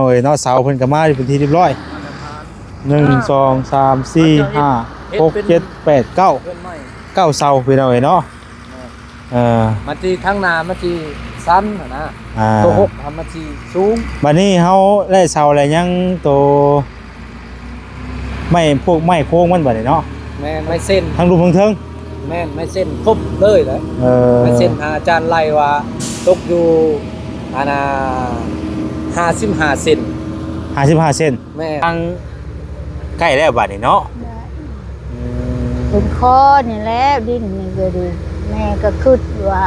ໂອ້ຍເນາະ ເສົາເພິ່ນກໍມາເປັນທີ່ຮຽບຮ້ອຍ ໜຶ່ງ ສອງ ສາມ ສີ່ ຫ້າ ຫົກ ເຈັດ ແປດ ເກົ້າ ເກົ້າເສົາພີ່ນ້ອງເອີຍເນາະ. ເອີ ມັນຊິທາງໜ້າມັນຊິຊັນຫັ້ນນະ ອ່າ ໂຕຫົກຫັ້ນມັນຊິສູງ. ບັດນີ້ເຮົາໄດ້ເສົາແລ້ວ ຍັງໂຕໄມ້ ພວກໄມ້ໂຄງມັນບັດນີ້ເນາະ. ແມ່ນ ໄມ້ເສັ້ນ ທັງລຸ່ມທັງເທິງ. ແມ່ນ ໄມ້ເສັ້ນຄົບເລີຍແຫຼະ. ເອີ ໄມ້ເສັ້ນ ອາຈານໄລ່ວ່າຕົກຢູ່ ອັນນ່າ ຫ້າສິບຫ້າເຊັນ ຫ້າສິບຫ້າເຊັນ. ແມ່ນ ທາງໃກ້ແລ້ວບັດນີ້ເນາະ. ອືມ ເປັນຄໍນີ້ແຫຼະ ດິນນີ້ກໍດີ ແມ່ກໍຄິດວ່າ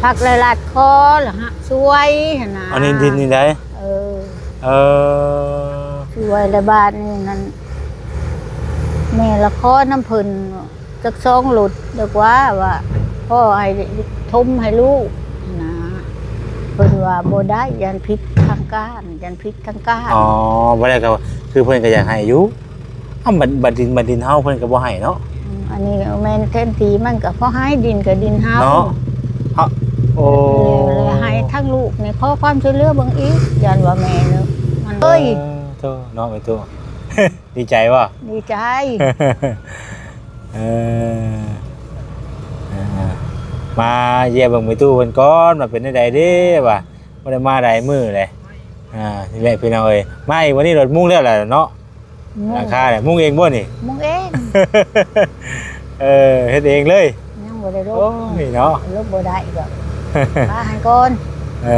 ພັກໄລ່ລັດຄໍລະຫະ ຊ່ວຍຫັ້ນນະ. ອັນນີ້ດິນນີ້ໃດ? ເອີ ເອີ ຊ່ວຍລະບາດນີ້ນັ້ນ ແມ່ລະຂໍນຳເພິ່ນ ຈັກສອງລົດດອກວ່າ ວ່າພໍໃຫ້ຖົມໃຫ້ລູກນະ. ເພິ່ນວ່າບໍ່ໄດ້ ຢ້ານຜິດທາງການ ຢ້ານຜິດທາງການ. ອໍ ບໍ່ໄດ້ກໍຄືເພິ່ນກໍຢາກໃຫ້ຢູ່. ເອົ້າ ບັດ ບັດດິນ ບັດດິນເຮົາເພິ່ນກໍບໍ່ໃຫ້ເນາະ. ອືມ ອັນນີ້ແມ່ນແທນທີ່ມັນກໍພໍໃຫ້ ດິນກໍດິນເຮົາເນາະ. ເຮົາ ໂອ້ ແລ້ວໃຫ້ທາງລູກນີ້ຂໍຄວາມຊ່ວຍເຫຼືອເບິ່ງອີກ ຢ້ານວ່າແມ່ເນາະ ມັນ ເອີຍ ໂອ້ ເນາະ ແມ່ຕູ້. ດີໃຈບໍ່? ດີໃຈ. ເອີ ເອີ ມາຢ້ຽມເບິ່ງແມ່ຕູ້ເພິ່ນກ່ອນ ວ່າເປັນແນວໃດເດ້ ວ່າບໍ່ໄດ້ມາຫຼາຍມື້ເລີຍ. ອ່າ ນີ້ແຫຼະພີ່ນ້ອງເອີຍ ມາອີກມື້ນີ້ລົດມຸງແລ້ວລະເນາະ. ມຸງ ຫຼັງຄາແຫຼະ ມຸງເອງບໍ່ນີ້? ມຸງເອງ. ເອີ ເຮັດເອງເລີຍ. ຍັງບໍ່ໄດ້ລົບ. ໂອ້ຍເນາະ ລົບບໍ່ໄດ້ດອກ ປະໃຫ້ກ່ອນ. ເອີ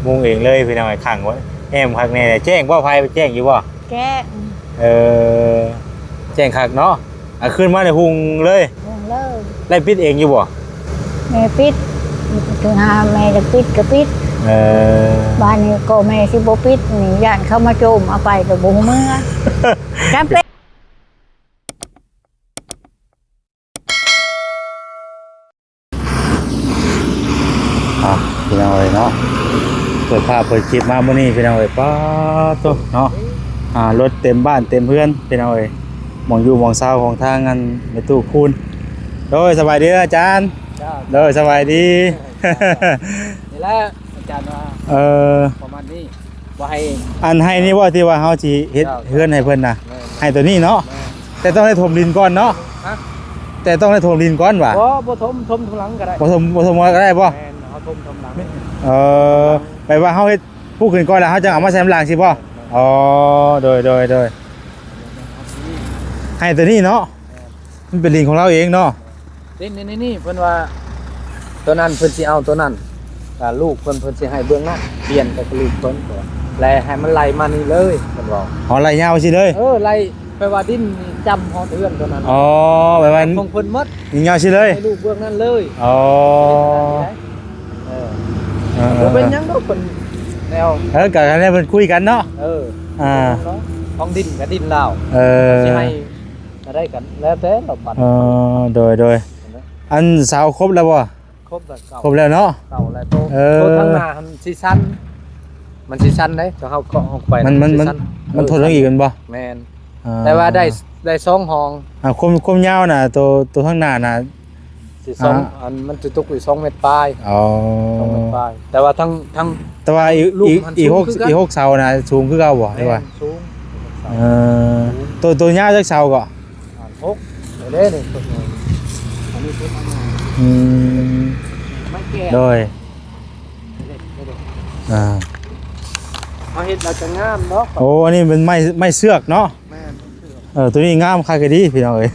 ມຸງເອງເລີຍພີ່ນ້ອງເອີຍ ຂັງໄວ້ ແອ້ມຄັກແນ່. ແຈ້ງບໍ່ ໄຟແຈ້ງຢູ່ບໍ່? ແຈ້ງ. ເອີ ແຈ້ງຄັກເນາະ. ອ່າ ຄືນມານີ້ຮຸ່ງເລີຍ. ຮຸ່ງເລີຍ. ໄດ້ປິດເອງຢູ່ບໍ່? ແມ່ປິດ ເຖິງຫາແມ່ຈະປິດກໍປິດ. ເອີ ບາດນີ້ກໍແມ່ຊິບໍ່ປິດນີ້ ຢ້ານເຂົາມາໂຈມເອົາໄປກໍບໍ່ຮູ້ເມືອ. ຈຳເປັນ. ອ່ະ ພີ່ນ້ອງເອີຍເນາະ ເປີດພາບເປີດຄລິບມາມື້ນີ້ພີ່ນ້ອງເອີຍ ປາໂຕເນາະ. ອ່າ ລົດເຕັມບ້ານເຕັມເຮືອນພີ່ນ້ອງເອີຍ ໝ່ອງຢູ່ໝ່ອງເຊົາຂອງທາງອັນແມ່ຕູ້ຄູນ. ໂດຍ ສະບາຍດີອາຈານ. ເຈົ້າ ໂດຍ ສະບາຍດີ. ນີ້ແຫຼະອາຈານວ່າ ເອີ ປະມານນີ້ ບໍ່ໃຫ້ ອັນໄຮ່ນີ້ບໍ່ ທີ່ວ່າເຮົາຊິເຮັດ ເຈົ້າ ເຮືອນໃຫ້ເພິ່ນນະ? ແມ່ນ ໄຮ່ໂຕນີ້ເນາະ. ແມ່ນ ແຕ່ຕ້ອງໄດ້ຖົມດິນກ່ອນເນາະ. ຮະ? ແຕ່ຕ້ອງໄດ້ຖົມດິນກ່ອນຫວາ? ບໍ່ ບໍ່ຖົມ ຖົມທາງຫຼັງກໍໄດ້. ບໍ່ຖົມ ບໍ່ຖົມກໍໄດ້ບໍ່? ແມ່ນ ເຮົາຖົມທາງຫຼັງ. ເອີ ແບບວ່າເຮົາເຮັດປູກຂຶ້ນກ່ອນ ແລ້ວເຮົາຈະເອົາມາໃສ່ນຳຫຼັງຊີ້ບໍ່? ແມ່ນ ອໍ ໂດຍ ໂດຍ ໂດຍ. ໄຮ່ໂຕນີ້ເນາະ. ແມ່ນ ມັນເປັນດິນຂອງລາວເອງເນາະ. ດິນໃນນີ້ ເພິ່ນວ່າໂຕນັ້ນເພິ່ນຊິເອົາໂຕນັ້ນ ກະລູກເພິ່ນ ເພິ່ນຊິໃຫ້ເບື້ອງນັ້ນ ປ່ຽນກັບລູກເພິ່ນ ແລະໃຫ້ມັນໄຫຼມານີ້ເລີຍ ເພິ່ນເວົ້າ. ອໍ ໄຫຼຍາວຊີ້ເລີຍ. ເອີ ໄຫຼ ແປວ່າດິນນີ້ຈຳຮອດເຮືອນໂຕນັ້ນ. ອໍ ແປວ່າຂອງເພິ່ນໝົດ ຍາວຊີ້ເລີຍ ໃຫ້ລູກເບື້ອງນັ້ນເລີຍ. ອໍ ເອີ ເອີ ບໍ່ເປັນຫຍັງດອກ ເພິ່ນແນວ ເອີ ກະແນວເພິ່ນຄຸຍກັນເນາະ. ເອີ ອ່າ ຂອງດິນກະດິນລາວ. ເອີ ຊິໃຫ້ ກໍໄດ້ກັນ ແລ້ວແຕ່ລະບັດ. ອໍ ໂດຍ ໂດຍ. ອັນເສົາຄົບແລ້ວບໍ່? ຄົບແລ້ວ ຄົບແລ້ວເນາະ. ເສົາແລ້ວໂຕ ເອີ ໂຕທາງໜ້າຫັ້ນຊິຊັນ ມັນຊິຊັນເດ້ ເຮົາເກາະອອກໄປ ມັນ ມັນ ມັນ ມັນທົນລົງອີກແມ່ນບໍ່? ແມ່ນ ອ່າ ແຕ່ວ່າໄດ້ ໄດ້ສອງຫ້ອງ. ອ່າ ຄວາມ ຄວາມຍາວນະ ໂຕ ໂຕທາງໜ້ານະ ຊິສອງ ອ່າ ອັນມັນຊິຕົກຢູ່ສອງແມັດປາຍ. ອໍ ສອງແມັດປາຍ ແຕ່ວ່າທັງ ທັງ ແຕ່ວ່າອີກ ອີກຫົກ ອີກຫົກເສົານະ ສູງຄືເກົ່າບໍ່ ຫຼືວ່າ? ແມ່ນ ສູງ. ເອີ ໂຕ ໂຕຍາວຈັກເສົາເກາະ? ອ່າ ຫົກ ເດ້ນີ້ ຕົກນີ້ ອັນນີ້ຕົກອັນນີ້. ອືມ ໄມ້ແກ່ ໂດຍ ເດ້ ເດ້ ອ່າ ເຮົາເຮັດແລ້ວຈະງາມເນາະ. ໂອ້ ອັນນີ້ເປັນໄມ້ ໄມ້ເຊືອກເນາະ. ແມ່ນ ເອີ ໂຕນີ້ງາມຄັກອີ່ຫຼີພີ່ນ້ອງເອີຍ.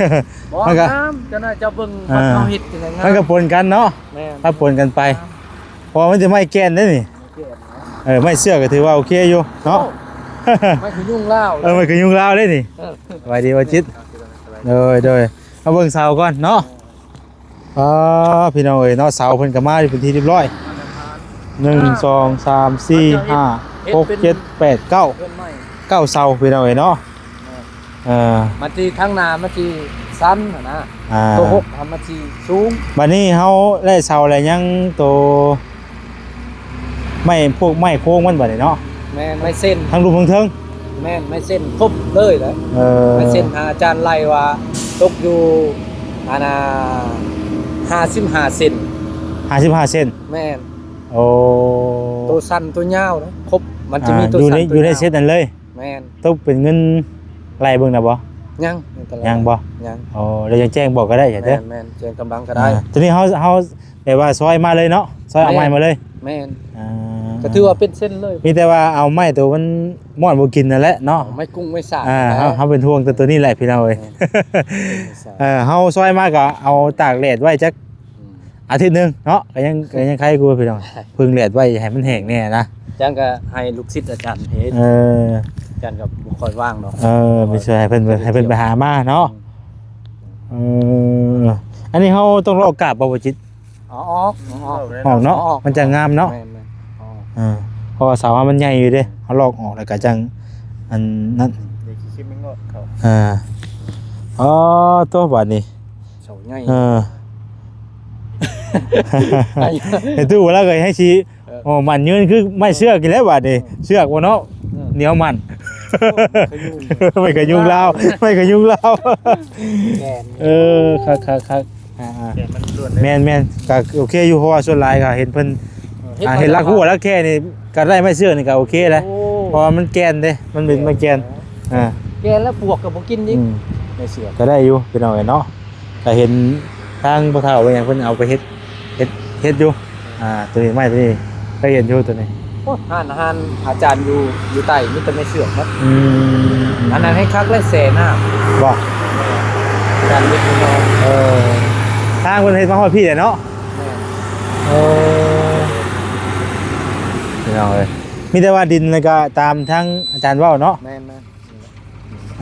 ບໍ່ ມັນກໍງາມ ເຈົ້າໜ້າເຈົ້າເບິ່ງ ອ່າ ເຮົາເຮັດຈັ່ງໃດງາມ ມັນກໍປົນກັນເນາະ. ແມ່ນ ມັນປົນກັນໄປ ງາມ ເພາະວ່າມັນຈະໄມ້ແກ່ນເດ້ນີ້. ແກ່ນເນາະ ເອີ ໄມ້ເຊືອກກໍຖືວ່າໂອເຄຢູ່ເນາະ. ໂອ້ ໄມ້ຂະຍຸງລາວ ເອີ ໄມ້ຂະຍຸງລາວເດ້ນີ້. ເອີ ສະບາຍດີບໍ່ຈິດ? ສະບາຍດີ ໂດຍ ໂດຍ. ມາເບິ່ງເສົາກ່ອນເນາະ. ເອີ ອ່າ ພີ່ນ້ອງເອີຍເນາະ ເສົາເພິ່ນກໍມາເປັນທີ່ຮຽບຮ້ອຍ ໜຶ່ງ ສອງ ສາມ ສີ່ ຫ້າ ຫົກ ເຈັດ ແປດ ເກົ້າ ເກົ້າເສົາພີ່ນ້ອງເອີຍເນາະ. ເອີ ມັນຊິທາງໜ້າມັນຊິຊັນຫັ້ນນະ ອ່າ ໂຕຫົກຫັ້ນມັນຊິສູງ. ບັດນີ້ເຮົາໄດ້ເສົາແລ້ວ ຍັງໂຕໄມ້ ພວກໄມ້ໂຄງມັນບັດນີ້ເນາະ. ແມ່ນ ໄມ້ເສັ້ນ ທັງລຸ່ມທັງເທິງ. ແມ່ນ ໄມ້ເສັ້ນຄົບເລີຍແຫຼະ. ເອີ ໄມ້ເສັ້ນ ອາຈານໄລ່ວ່າຕົກຢູ່ ອັນນ່າ ຫ້າສິບຫ້າເຊັນ ຫ້າສິບຫ້າເຊັນ. ແມ່ນ ໂອ້ ໂຕສັ້ນໂຕຍາວນະ ຄົບ ມັນຈະມີ ອ່າ ໂຕ ຢູ່ໃນ ໃນ ຢູ່ໃນເຊັດນັ້ນເລີຍ. ແມ່ນ. ຕົກເປັນເງິນໄລ່ເບິ່ງນະບໍ່? ຍັງ ຍັງບໍ່? ຍັງ. ອໍ ແລ້ວຍັງແຈ້ງບອກກໍໄດ້ ແມ່ນ ແມ່ນ ແຈ້ງກຳລັງກໍໄດ້. ອ່າ ໂຕນີ້ເຮົາ ເຮົາແບບວ່າຊອຍມາເລີຍເນາະ ຊອຍເອົາໄມ້ມາເລີຍ. ແມ່ນ. ອ່າ ກໍຖືວ່າເປັນເຊັນເລີຍ. ມີແຕ່ວ່າເອົາໄມ້ໂຕມັນ ມ່ອນບໍ່ກິນນັ້ນແຫຼະເນາະ. ເອົາໄມ້ກຸ້ງໄມ້ສາ ອ່າ ເຮົາ ເຮົາເປັນຫ່ວງແຕ່ໂຕນີ້ແຫຼະພີ່ນ້ອງເອີຍ. ແມ່ນ. ເອີ ເຮົາຊອຍມາກໍເອົາຕາກແດດໄວ້ຈັກ ອືມ ອາທິດໜຶ່ງເນາະ ກໍຍັງ ກໍຍັງໄຄຢູ່ພີ່ນ້ອງ ເພິ່ງແດດໄວ້ໃຫ້ມັນແຫ້ງແດ່ນະ. ຈັ່ງກໍໃຫ້ລູກສິດອາຈານເຮັດ. ເອີ ອາຈານກໍບໍ່ຄ່ອຍວ່າງດອກ. ເອີ ໄປຊ່ວຍໃຫ້ເພິ່ນ ໃຫ້ເພິ່ນໄປຫາມາເນາະ. ອືມ ເອີ ອັນນີ້ເຮົາຕ້ອງລອກກາບບໍ່ ບໍ່ຈິດ? ເອົາອອກ ເອົາອອກ ອອກເນາະ ເອົາອອກ ມັນຈະງາມເນາະ. ແມ່ນໆ ເອົາອອກ. ເອີ ເພາະວ່າເສົາເຮົາມັນໃຫຍ່ຢູ່ເດ້ ເຮົາລອກອອກແລ້ວກໍຈັ່ງອັນນັ້ນ. ເອີ ອໍ ໂຕ ບາດນີ້ ເສົາໃຫຍ່. ເອີ ໃຫ້ຕູ້ແລ້ວກໍໃຫ້ຊິ ເອີ ໂອ້ ມັນຍືນຄືໄມ້ເຊືອກນີ້ແຫຼະບາດນີ້. ເອີ ເຊືອກບໍ່ເນາະ. ເອີ ໜຽວມັນ. ໂອ້ ຂະຍຸງ ໄມ້ຂະຍຸງລາວ ໄມ້ຂະຍຸງລາວ. ແກ່ນ. ເອີ ຄັກໆໆ. ອ່າໆ ແກ່ນມັນລ້ວນເລີຍ. ແມ່ນໆ ກໍໂອເຄຢູ່ ເພາະວ່າສ່ວນຫຼາຍກໍເຫັນເພິ່ນ ເອີ ເຮັດ ອ່າ ເຮັດຫຼັກຫົວຫຼັກແຂ້ນີ້ ກໍໄດ້ໄມ້ເຊືອກນີ້ກໍໂອເຄແລ້ວ. ໂອ້ ເພາະວ່າມັນແກ່ນເດ້ ມັນເປັນໄມ້ແກ່ນ. ແກ່ນ. ອ່າ ແກ່ນແລ້ວປວກກໍບໍ່ກິນອີກ. ອືມ ໄມ້ເຊືອກ ກໍໄດ້ຢູ່ພີ່ນ້ອງເອີຍເນາະ. ກໍເຫັນທາງພໍ່ເຖົ້າເພິ່ນຫຍັງ ເພິ່ນເອົາໄປເຮັດ ເຮັດ ເຮັດຢູ່. ອ່າ ໂຕນີ້ ໄມ້ໂຕນີ້ ເຄີຍເຫັນຢູ່ໂຕນີ້. ໂອ້ ຮ້ານອາຫານອາຈານຢູ່ ຢູ່ໃຕ້ມີແຕ່ໄມ້ເຊືອກໝົດ. ອືມ ອັນນັ້ນໃຫ້ຄັກແລ້ວແຊ່ນ້ຳ. ບໍ່? ແມ່ນ ອາຈານເຮັດຢູ່ເນາະ. ເອີ ທາງເພິ່ນເຮັດມາຮອດພີ້ແຫຼະເນາະ. ແມ່ນ. ເອີ ພີ່ນ້ອງເອີຍ ມີແຕ່ວ່າດິນແລ້ວກໍຕາມທາງອາຈານເວົ້າເນາະ. ແມ່ນໆ.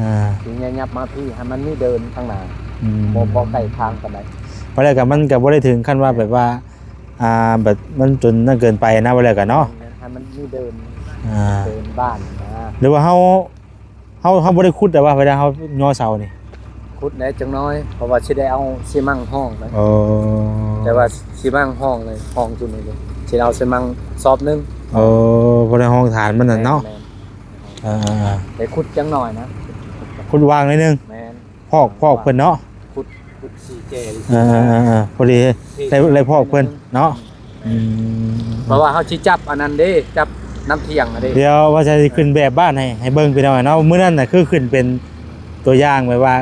ອ່າ ຊິຫຍັບມາພີ້ໃຫ້ມັນມີເດີ່ນຂ້າງໜ້າ. ອືມ ບໍ່ ບໍ່ໃກ້ທາງປານໃດ. ວ່າແລ້ວກໍມັນກໍບໍ່ໄດ້ເຖິງຂັ້ນວ່າແບບວ່າ ອ່າ ແບບມັນຈົນນັ້ນເກີນໄປນະ ວ່າແລ້ວກໍເນາະ. ໃຫ້ມັນມີເດີ່ນ. ອ່າ ເດີ່ນບ້ານນະ. ຫຼືວ່າເຮົາ ເຮົາ ເຮົາບໍ່ໄດ້ຂຸດແຕ່ວ່າເວລາເຮົາຍໍເສົານີ້? ຂຸດແດ່ຈັກໜ້ອຍ ເພາະວ່າຊິໄດ້ເອົາຊີມັງຮອງໄປ. ໂອ້ ແຕ່ວ່າຊີມັງຮອງເລີຍ ຮອງຈຸດນີ້ເລີຍ ຊິເອົາຊີມັງສອບໜຶ່ງ. ໂອ້ ບໍ່ໄດ້ຮອງຖານມັນນັ້ນເນາະ. ແມ່ນ. ອ່າໆໆ ໄດ້ຂຸດຈັກໜ້ອຍນະ ຂຸດວາງໜ້ອຍໜຶ່ງ. ແມ່ນ. ພອກ ພອກເພິ່ນເນາະ. ຂຸດ ຂຸດສີ່ແຈ. ເອີໆໆໆ ພໍດີໄດ້ ໄດ້ພອກເພິ່ນເນາະ. ອືມ ເພາະວ່າເຮົາຊິຈັບອັນນັ້ນເດ້ ຈັບນ້ຳທຽງນະເດ້. ດຽວວ່າຈະຂຶ້ນແບບບ້ານໃຫ້ ໃຫ້ເບິ່ງພີ່ນ້ອງເນາະ. ມື້ນັ້ນນະຄືຂຶ້ນເປັນຕົວຢ່າງແບບວ່າ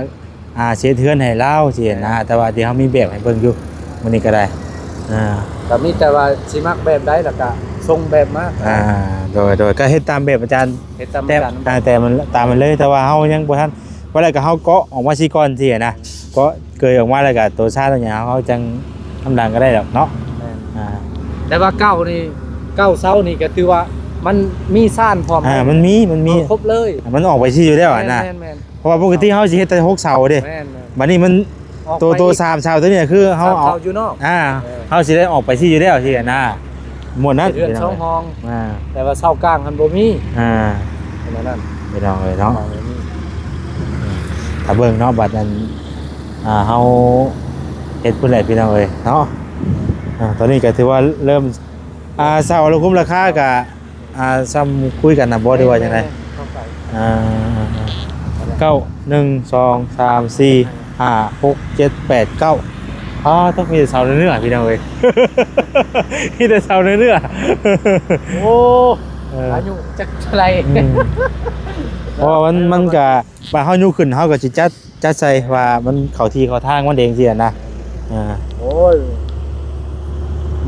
ອ່າ ເຮັດເຮືອນໃຫ້ລາວຊີ້ນະ. ແມ່ນ. ແຕ່ວ່າດຽວເຮົາມີແບບໃຫ້ເບິ່ງຢູ່ມື້ນີ້ກໍໄດ້. ອ່າ ກໍມີແຕ່ວ່າຊິມັກແບບໃດ ແລ້ວກໍສົ່ງແບບມາ. ອ່າ ໂດຍໆ ກໍເຮັດຕາມແບບອາຈານ ເຮັດຕາມອາຈານ ແຕ່ ແຕ່ມັນຕາມມັນເລີຍ. ແຕ່ວ່າເຮົາຍັງບໍ່ທັນ ວ່າແລ້ວກໍເຮົາເກາະອອກມາຊີ້ກ່ອນຊີ້ນະ. ເກາະເກີຍອອກມາແລ້ວກໍໂຕຊານໂຕຫຍັງເຮົາ ເຮົາຈັ່ງນຳຫຼັງກໍໄດ້ດອກເນາະ. ແມ່ນ. ອ່າ ແຕ່ວ່າເກົ້ານີ້ ເກົ້າເສົານີ້ກໍຖືວ່າມັນມີຊານພ້ອມ. ອ່າ ມັນມີ ມັນມີ ເອີ ຄົບເລີຍ. ມັນອອກໄປຊີ້ຢູ່ແລ້ວນະ. ແມ່ນໆ. ເພາະວ່າປົກກະຕິເຮົາຊິເຮັດແຕ່ຫົກເສົາເດ້. ແມ່ນໆ. ບັດນີ້ມັນ ອອກໄປອີກ ໂຕ ໂຕສາມເສົາໂຕນີ້ຄືເຮົາເອົາ ສາມເສົາຢູ່ນອກ. ອ່າ ເອີ ເຮົາຊິໄດ້ອອກໄປຊີ້ຢູ່ແລ້ວຊີ້ນະ. ໝົດນັ້ນ ເຮືອນສອງຫ້ອງ. ອ່າ ແຕ່ວ່າເສົາກາງຫັ້ນບໍ່ມີ. ອ່າ ເປັນອັນນັ້ນ ພີ່ນ້ອງເອີຍເນາະ. ຖ້າເບິ່ງເນາະ ບັດນັ້ນ ອ່າ ເຮົາເຮັດພຸ້ນແຫຼະ ພີ່ນ້ອງເອີຍເນາະ. ອ່າ ຕອນນີ້ກໍຖືວ່າເລີ່ມ ອ່າ ເສົາລະຄຸມລາຄາກໍ ອ່າ ສ່ຳຄຸຍກັນນະບໍ່ ຫຼືວ່າຈັ່ງໃດ? ອ່າ ເກົ້າ ໜຶ່ງ ສອງ ສາມ ສີ່ ຫ້າ ຫົກ ເຈັດ ແປດ ເກົ້າ. ອໍ ຕ້ອງມີແຕ່ເສົາເນື້ອໆ ພີ່ນ້ອງເອີຍ ມີແຕ່ເສົາເນື້ອໆ. ໂອ້ ເອີ ອາຍຸຈັກເທົ່າໃດ? ອືມ ເພາະວ່າມັນ ມັນກະ ວ່າເຮົາຍຸກຂຶ້ນ ເຮົາກໍຊິຈັດ ຈັດໃສ່ວ່າມັນເຂົ້າທີ່ເຂົ້າທາງມັນເອງຊີ້ນະ. ອ່າ ໂອ້ຍ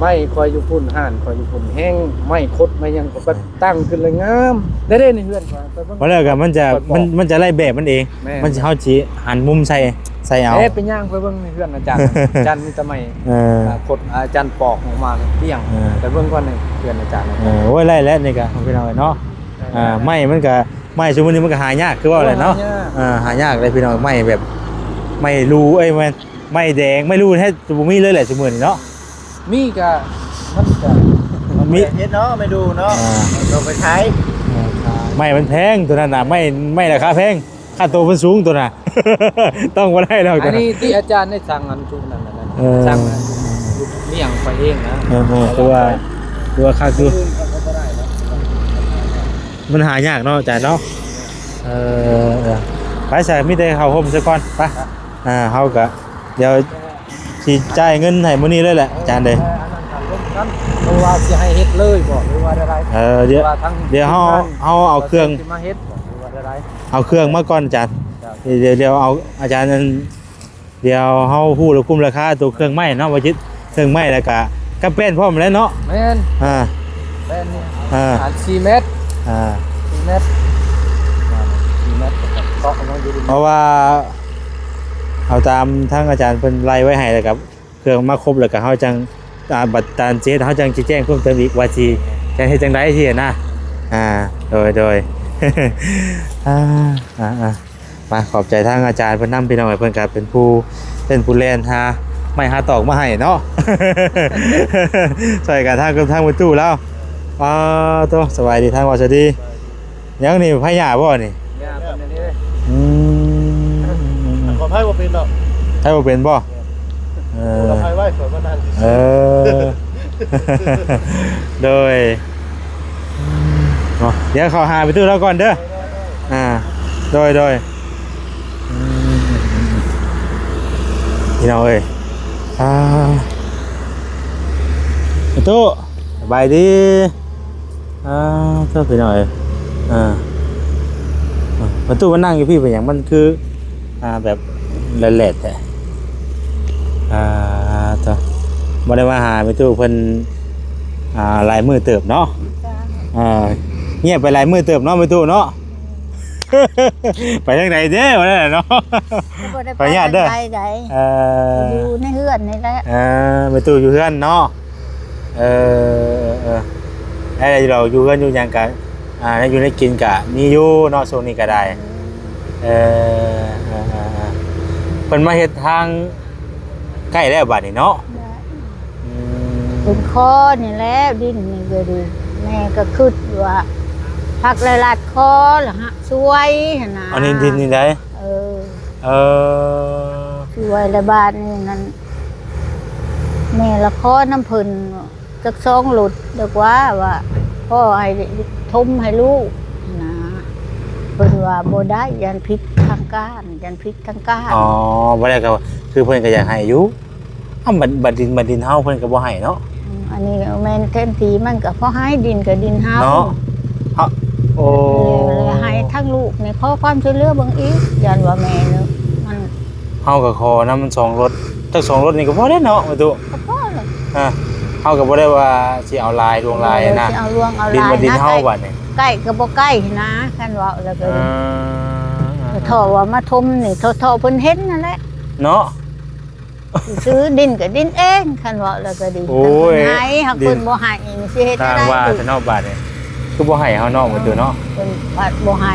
ໄມ້ຂ້ອຍຢູ່ພຸ້ນ ຮ້ານຂ້ອຍຢູ່ພຸ້ນ ແຮງໄມ້ຄົດໄມ້ຫຍັງ ຂ້ອຍກໍຕັ້ງຂຶ້ນເລີຍງາມ. ໄດ້ເດ້ໃນເຮືອນຂ້ອຍ ໄປເບິ່ງ ວ່າແລ້ວກໍມັນຈະ ຂ້ອຍບອກ ມັນ ມັນຈະໄດ້ແບບມັນເອງ. ແມ່ນ ມັນຊິ ເຮົາຊິຫັນມຸມໃສ່ ໃສ່ເອົາ. ເດ້ ໄປຍ່າງໄປເບິ່ງໃນເຮືອນອາຈານ ອາຈານມີແຕ່ໄມ້ ເອີ ອ່າ ຄົດ ອາຈານປອກອອກມາກ້ຽງ. ເອີ ໄປເບິ່ງກ່ອນໃນເຮືອນອາຈານ. ເອີ ໂອ້ຍ ໄດ້ແລ້ວນີ້ກໍ ພີ່ນ້ອງເອີຍເນາະ. ໄດ້ ອ່າ ໄມ້ມັນກໍ ໄມ້ຊຸມມື້ນີ້ມັນກໍຫາຍາກຄືເວົ້າແຫຼະເນາະ. ໂອ້ ຫາຍາກ ອ່າ ຫາຍາກເລີຍ ພີ່ນ້ອງ. ໄມ້ແບບ ໄມ້ລູ ເອີຍ ແມ່ນ ໄມ້ແດງ ໄມ້ລູແທບຈະບໍ່ມີເລີຍແຫຼະຊຸມມື້ນີ້ເນາະ. ມີກະ ມັນກະ ມີ ເຮັດເນາະ ໄມ້ດູເນາະ. ອ່າ ເອົາໄປຂາຍ ເອີ ຂາຍ ໄມ້ມັນແພງຕົວນັ້ນນະ. ໄມ້ ໄມ້ລາຄາແພງ ຄ່າໂຕມັນສູງຕົວນະ ຕ້ອງບໍ່ໄດ້ດອກ. ອັນນີ້ທີ່ອາຈານໄດ້ສັ່ງອັນຊຸມນັ້ນນະ. ເອີ ສັ່ງອັນລ້ຽງໄປເອງນະ. ເອີ ເອີ ຖືວ່າ ຖືວ່າຄັກຢູ່. ມັນຫາຍາກເນາະອາຈານເນາະ. ເອີ ເອີ ໄປຊະ ມີແຕ່ເຂົ້າຮົ່ມຊະກ່ອນ ໄປ. ອ່າ ເຮົາກະ ດຽວຊິຈ່າຍເງິນໃຫ້ມື້ນີ້ເລີຍແຫຼະ ອາຈານເດີ. ເອີ ອັນນັ້ນກໍລົມກັນ ໂອ້ ວ່າຊິໃຫ້ເຮັດເລີຍບໍ່ ຫຼືວ່າແນວໃດ? ເອີ ດຽວ ວ່າທາງ ດຽວເຮົາ ທີມງານ ເຮົາເອົາເຄື່ອງ ເຂົາຊິມາເຮັດບໍ່ ຫຼືວ່າແນວໃດ? ເອົາເຄື່ອງມາກ່ອນ ອາຈານ. ເຈົ້າ ດຽວ ດຽວເອົາ ອາຈານ ອັນ ດຽວເຮົາຮູ້ລະຄຸ້ມລາຄາໂຕເຄື່ອງໄມ້ເນາະ ບໍ່ຈິດ ເຄື່ອງໄມ້ ແລ້ວກະ ກັບແປ້ນພ້ອມແຫຼະເນາະ. ແມ່ນ ອ່າ ແປ້ນນີ້ ອ່າ ອັນ ສີ່ແມັດ ອ່າ ສີ່ແມັດ ສີ່ແມັດ ເກາະມັນຢູ່ ເພາະວ່າເອົາຕາມທາງອາຈານເພິ່ນໄລ່ໄວ້ໃຫ້ ແລ້ວກະ ເຄື່ອງມາຄົບແລ້ວກະເຮົາຈັ່ງ ອ່າ ບັດຕານຊິເຮັດເຮົາຈັ່ງຊິແຈ້ງເພີ່ມເຕີມອີກວ່າຊິ ຈະເຮັດຈັ່ງໃດຊີ້ນະ. ອ່າ ໂດຍ ໂດຍ ອ່າ ອ່າ ອ່າ ມາຂອບໃຈທາງອາຈານເພິ່ນນຳ ພີ່ນ້ອງເອີຍ ເພິ່ນກະເປັນຜູ້ ເປັນຜູ້ແລ່ນຫາໄມ້ຫາຕອກມາໃຫ້ເນາະ ຊ່ອຍກັນທາງ ກັບທາງປະຕູລາວ. ປາໂຕ ສະບາຍດີ ທາງວ່າສະດີ. ຫຍັງນີ້ ໄພຫຍ້າບໍ່ນີ້? ຫຍ້າເພິ່ນອັນນີ້ເດ້. ອືມ ຂ້ອຍໄພບໍ່ເປັນດອກ. ໄພບໍ່ເປັນບໍ່? ເອີ ຂ້ອຍໄພໄວ້ ຂ້ອຍມານັ່ງຊື່ໆ. ເອີ ໂດຍ ເນາະ ດຽວເຂົ້າຫາໄປຕູ້ລາວກ່ອນເດີ. ອ່າ ໂດຍ ໂດຍ ອືມ ພີ່ນ້ອງເອີຍ ອ່າ ໄປຕູ້ ສະບາຍດີ. ອ່າ ໂທດ ພີ່ນ້ອງເອີຍ ອ່າ ອ່າ ປະຕູມານັ່ງຢູ່ພີ້ເປັນຫຍັງ? ມັນຄື ອ່າ ແບບແຫຼດໆແທ້. ອ່າ ໂທດ ບໍ່ໄດ້ມາຫາແມ່ຕູ້ເພິ່ນ ອ່າ ຫຼາຍມື້ເຕີບເນາະ. ອ່າ ງຽບໄປຫຼາຍມື້ເຕີບເນາະແມ່ຕູ້ເນາະ. ໄປທາງໃດເດ້ ວ່ານັ້ນເນາະ. ບໍ່ໄດ້ໄປ ຂໍອະນຸຍາດເດີ ໄປໃດ. ເອີ ຢູ່ໃນເຮືອນນີ້ແຫຼະ. ເອີ ແມ່ຕູ້ຢູ່ເຮືອນເນາະ. ເອີ ເອີ ເອີ ໄດ້ຢູ່ດອກ ຢູ່ເຮືອນຢູ່ຫຍັງກະ ອ່າ ແນວຢູ່ແນວກິນກະມີຢູ່ເນາະ ຊ່ວງນີ້ກະໄດ້. ເອີ ເອີ ເອີ ເອີ ເພິ່ນມາເຮັດທາງໃກ້ແລ້ວບາດນີ້ເນາະ. ອືມ ເປັນຄໍນີ້ແຫຼະ ດິນນີ້ກະດີ ແມ່ກະຄຶດວ່າ ພັກແລະລັດຄໍລະຫະ ຊ່ວຍຫັ້ນນະ. ອັນນີ້ດິນນີ້ໃດ? ເອີ ເອີ ຊ່ວຍແລະບາດນີ້ນັ້ນ ແມ່ລະຂໍນຳເພິ່ນຈັກສອງລົດ ດອກວ່າ ວ່າຂໍໃຫ້ຖົມໃຫ້ລູກນະ. ເພິ່ນວ່າບໍ່ໄດ້ ຢ້ານຜິດທາງການ ຢ້ານຜິດທາງການ. ອໍ ບໍ່ໄດ້ກະຄືເພິ່ນກະຢາກໃຫ້ຢູ່. ເອົ້າ ບັດ ບັດດິນ ບັດດິນເຮົາເພິ່ນກະບໍ່ໃຫ້ເນາະ. ອືມ ອັນນີ້ແມ່ນແທນທີ່ມັນກະພໍໃຫ້ ດິນກະດິນເຮົາເນາະ. ເຮົາ ໂອ້ ເອີ ແລ້ວໃຫ້ທາງລູກນີ້ຂໍຄວາມຊ່ວຍເຫຼືອເບິ່ງອີກ ຢ້ານວ່າແມ່ນີ້ມັນ ເຮົາກະຂໍນຳສອງລົດ ຈັກສອງລົດນີ້ກະພໍແລ້ວເນາະ ແມ່ຕູ້. ກະພໍແລ້ວ ອ່າ ເຮົາກະບໍ່ໄດ້ວ່າຊິເອົາຫຼາຍ ຫຼວງຫຼາຍຫັ້ນນະ. ເອີ ຊິເອົາຫຼວງເອົາຫຼາຍ ດິນບັດດິນເຮົາບາດນີ້ ໃກ້ກະບໍ່ໃກ້ຫັ້ນນະ ຄັນເວົ້າແລ້ວກະ ອ່າ ຖ້າວ່າມາຖົມນີ້ ຖ້າ ຖ້າເພິ່ນເຫັນຫັ້ນແຫຼະເນາະ. ຊື້ດິນກະດິນເອງ ຄັນເວົ້າແລ້ວກະດີ. ໂອ້ຍ ຄັນເພິ່ນໃຫ້ ຫາກເພິ່ນບໍ່ໃຫ້ ຊິເຮັດຈັ່ງໃດ? ວ່າແຕ່ເນາະ ບາດນີ້ຄືບໍ່ໃຫ້ເຮົາເນາະ ແມ່ຕູ້ເນາະ. ເພິ່ນພັດບໍ່ໃຫ້.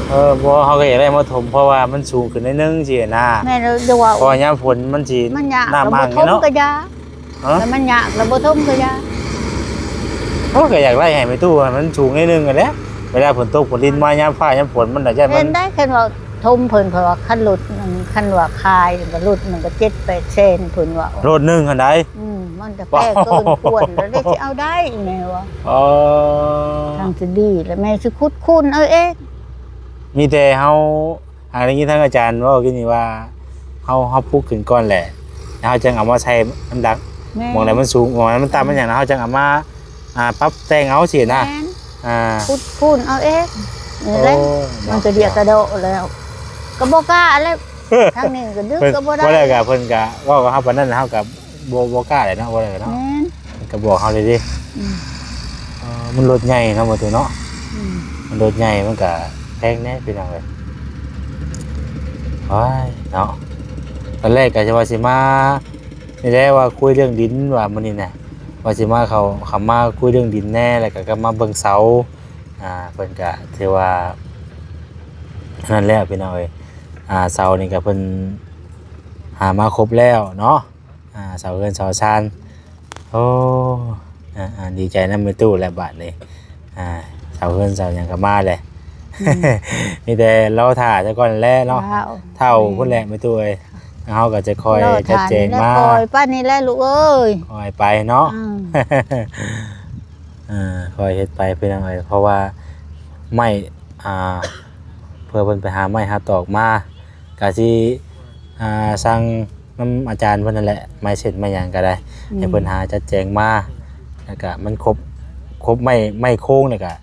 ເອີ ບໍ່ ເຮົາກະຢາກໄດ້ມາຖົມ ເພາະວ່າມັນສູງຂຶ້ນໜ້ອຍໜຶ່ງຊີ້ນະ. ແມ່ນແລ້ວ ຢ່າເວົ້າ ເພາະວ່າຍາມຝົນມັນຊິ ມັນຍາກ ນ້ຳ ກະບໍ່ຖົມ ອັກເນາະ ກະຢ່າ. ຮະ ແຕ່ມັນຍາກແລ້ວບໍ່ຖົມກະຢ່າ. ໂອ້ ກະຢາກໄດ້ໃຫ້ແມ່ຕູ້ ໃຫ້ມັນສູງໜ້ອຍໜຶ່ງຫັ້ນແຫຼະ. ເວລາຝົນຕົກຝົນລິນມາ ຍາມຟ້າຍາມຝົນມັນນະ ຢ້ານມັນ ເຫັນໄດ້ ຄັນວ່າຖົມເພິ່ນ ເພາະວ່າຄັນລົດໜຶ່ງ ຄັນວ່າຂາຍກະລົດໜຶ່ງກະເຈັດແປດແສນ ເພິ່ນວ່າ. ລົດໜຶ່ງຫັ້ນໃດ? ອືມ ມັນກະແພງເກີນຄວນ ແລ້ວໄດ້ຊິເອົາໄດ້ແມ່ວ່າ. ອໍ ທາງຊິດີແລ້ວ ແມ່ຊິຂຸດຄູນເອົາເອງ. ມີແຕ່ເຮົາ ຫາກໄດ້ຍິນທາງອາຈານເວົ້າກີ້ນີ້ວ່າ ເຮົາ ເຮົາປຸກຂຶ້ນກ່ອນແຫຼະ ແລ້ວເຮົາຈັ່ງເອົາມາໃສ່ອັນດັງ. ແມ່ນ ໝ່ອງໃດມັນສູງ ໝ່ອງໃດມັນຕ່ຳ ອືມ ມັນຫຍັງ ເຮົາຈັ່ງເອົາມາ ອ່າ ປັບແຕ່ງເອົາຊີ້ນະ. ແມ່ນ ອ່າ ຂຸດຄູນເອົາເອງນີ້ແຫຼະ. ໂອ້ ມັນກະເດຍກະເດາະແລ້ວ ກະບໍ່ກ້າແລ້ວ. ທາງນີ້ກະດຶກກະບໍ່ໄດ້ ບໍ່ໄດ້ກະ ເພິ່ນກະເວົ້າກັບເຮົາປານນັ້ນ ເຮົາກະບໍ່ ບໍ່ກ້າແຫຼະເນາະ ບໍ່ໄດ້ເນາະ. ແມ່ນ ເພິ່ນກະບອກເຮົາເລີຍເດ້. ອືມ ເອີ ມັນລົດໃຫຍ່ເນາະ ບໍ່ຕູ້ເນາະ. ອືມ ມັນລົດໃຫຍ່ ມັນກະແພງແດ່ພີ່ນ້ອງເອີຍ. ໂອ້ຍເນາະ ຕອນແລກກະຈະວ່າຊິມາ ນີ້ແຫຼະ ວ່າຄຸຍເລື່ອງດິນ ວ່າມື້ນີ້ນະ ວ່າຊິມາເຂົ້າ ເຂົ້າມາຄຸຍເລື່ອງດິນແດ່ ແລ້ວກະ ກະມາເບິ່ງເສົາ. ອ່າ ເພິ່ນກະຖືວ່ານັ້ນແລ້ວພີ່ນ້ອງເອີຍ. ອ່າ ເສົານີ້ກະເພິ່ນຫາມາຄົບແລ້ວເນາະ. ອ່າ ເສົາເຮືອນເສົາຊານ. ໂອ້ ອ່າ ອ່າ ດີໃຈນຳແມ່ຕູ້ແຫຼະບາດນີ້. ອ່າ ເສົາເຮືອນເສົາຫຍັງກະມາແຫຼະ. ອືມ ມີແຕ່ລໍຖ້າຊະກ່ອນແຫຼະເນາະ. ເຖົ້າ ເຖົ້າພຸ້ນແຫຼະແມ່ຕູ້ເອີຍ. ເຮົາກະຈະຄ່ອຍຈັດແຈງມາ ຄ່ອຍໄປນີ້ແຫຼະລູກເອີຍ ຄ່ອຍໄປເນາະ. ອືມ ອ່າ ຄ່ອຍເຮັດໄປພີ່ນ້ອງເອີຍ ເພາະວ່າໄມ້ ອ່າ ເພື່ອເພິ່ນໄປຫາໄມ້ຫາຕອກມາ ກະຊິ ອ່າ ສັ່ງ ນຳອາຈານເພິ່ນນັ້ນແຫຼະ ໄມ້ເສັ້ນໄມ້ຫຍັງກໍໄດ້ ອືມ ໃຫ້ເພິ່ນຫາຈັດແຈງມາ ແລ້ວກໍມັນຄົບ ຄົບໄມ້ ໄມ້ໂຄງ ແລ້ວກໍ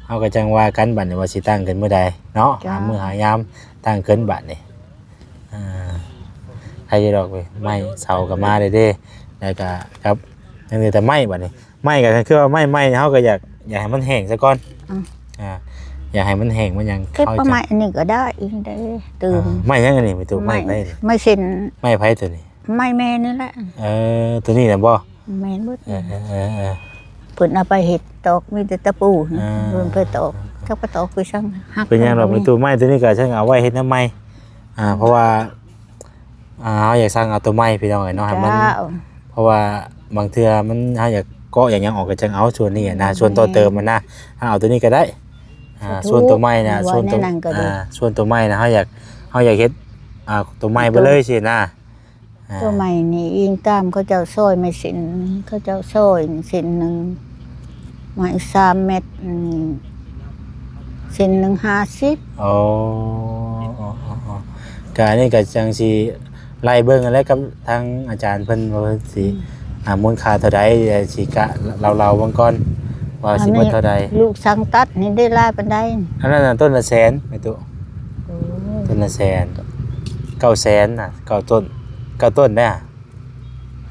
ເຮົາກໍຈັ່ງວ່າກັນບັດນີ້ວ່າຊິຕັ້ງຂຶ້ນມື້ໃດເນາະ ເຈົ້າ ຫາມື້ຫາຍາມຕັ້ງຂຶ້ນບັດນີ້. ອ່າ ໃຜຢູ່ດອກເວີຍ ໄມ້ເສົາກໍມາເດ້ ແລ້ວກໍກັບ ຍັງເຫຼືອແຕ່ໄມ້ບັດນີ້ ໄມ້ກໍຄືວ່າໄມ້ໃໝ່ ເຮົາກໍຢາກ ຢາກໃຫ້ມັນແຫ້ງຊະກ່ອນ ອືມ ອ່າ ຢາກໃຫ້ມັນແຫ້ງມັນຫຍັງ ເກັບເອົາໄມ້ອັນນີ້ກໍໄດ້ອີກເດ້ ຕື່ມ ອ່າ ໄມ້ຫຍັງອັນນີ້ແມ່ຕູ້? ໄມ້ ໄມ້ໄຜນີ້? ໄມ້ເສັ້ນ ໄມ້ໃຜຕົວນີ້? ໄມ້ແມ່ນີ້ແຫຼະ ເອີ ຕົວນີ້ນະບໍ່? ແມ່ນເບິດ ເອີໆໆໆ ເພິ່ນເອົາໄປເຮັດຕອກ ມີແຕ່ຕະປູ ອ່າ ເພິ່ນໄປຕອກ ຈັກໄປຕອກຄືສັງ ຫັກ ເປັນຫຍັງດອກ ແມ່ຕູ້ ໄມ້ຕົວນີ້ກໍຊ່າງເອົາໄວ້ເຮັດນຳໃໝ່ ອ່າ ເອີ ເພາະວ່າ ອ່າ ເຮົາຢາກສ້າງເອົາຕົວໃໝ່ພີ່ນ້ອງເອີຍເນາະ ໃຫ້ມັນ ເຈົ້າ ເພາະວ່າບາງເທື່ອມັນ ເຮົາຢາກເກາະຢາກຫຍັງອອກກໍຈັ່ງເອົາສ່ວນນີ້ນະ ອືມ ສ່ວນຕໍ່ເຕີມຫັ້ນນະ ເຮົາເອົາຕົວນີ້ກໍໄດ້ ອ່າ ສາທຸ ສ່ວນຕົວໃໝ່ນະ ວ່າ ສ່ວນຕົວ ແນວນັ້ນກໍດີ ອ່າ ສ່ວນຕົວໃໝ່ນະ ເຮົາຢາກ ເຮົາຢາກເຮັດ ອ່າ ຕົວໃໝ່ໄປເລີຍຊີ້ນະ ອ່າ ຕົວໃໝ່ນີ້ອີງຕາມເຂົາເຈົ້າຊອຍໄມ້ເສັ້ນ ເຂົາເຈົ້າຊອຍເສັ້ນໜຶ່ງ ໄມ້ສາມແມັດ ອັນນີ້ເສັ້ນໜຶ່ງຫ້າສິບ ອໍ ກະອັນນີ້ກະຈັ່ງຊິໄລ່ເບິ່ງຫັ້ນແຫຼະກັບທາງອາຈານເພິ່ນວ່າເພິ່ນຊິ ອືມ ອ່າ ມູນຄ່າເທົ່າໃດ ຊິກະເລົ່າໆເບິ່ງກ່ອນວ່າຊິເບິດເທົ່າໃດ. ອັນນີ້ລູກຊ່າງຕັດນີ້ໄດ້ຫຼາຍປານໃດ? ອັນນັ້ນນະ ຕົ້ນລະແສນແມ່ຕູ້ ໂອ້ ຕົ້ນລະແສນ ເກົ້າແສນນະ ເກົ້າຕົ້ນ ເກົ້າຕົ້ນເດ້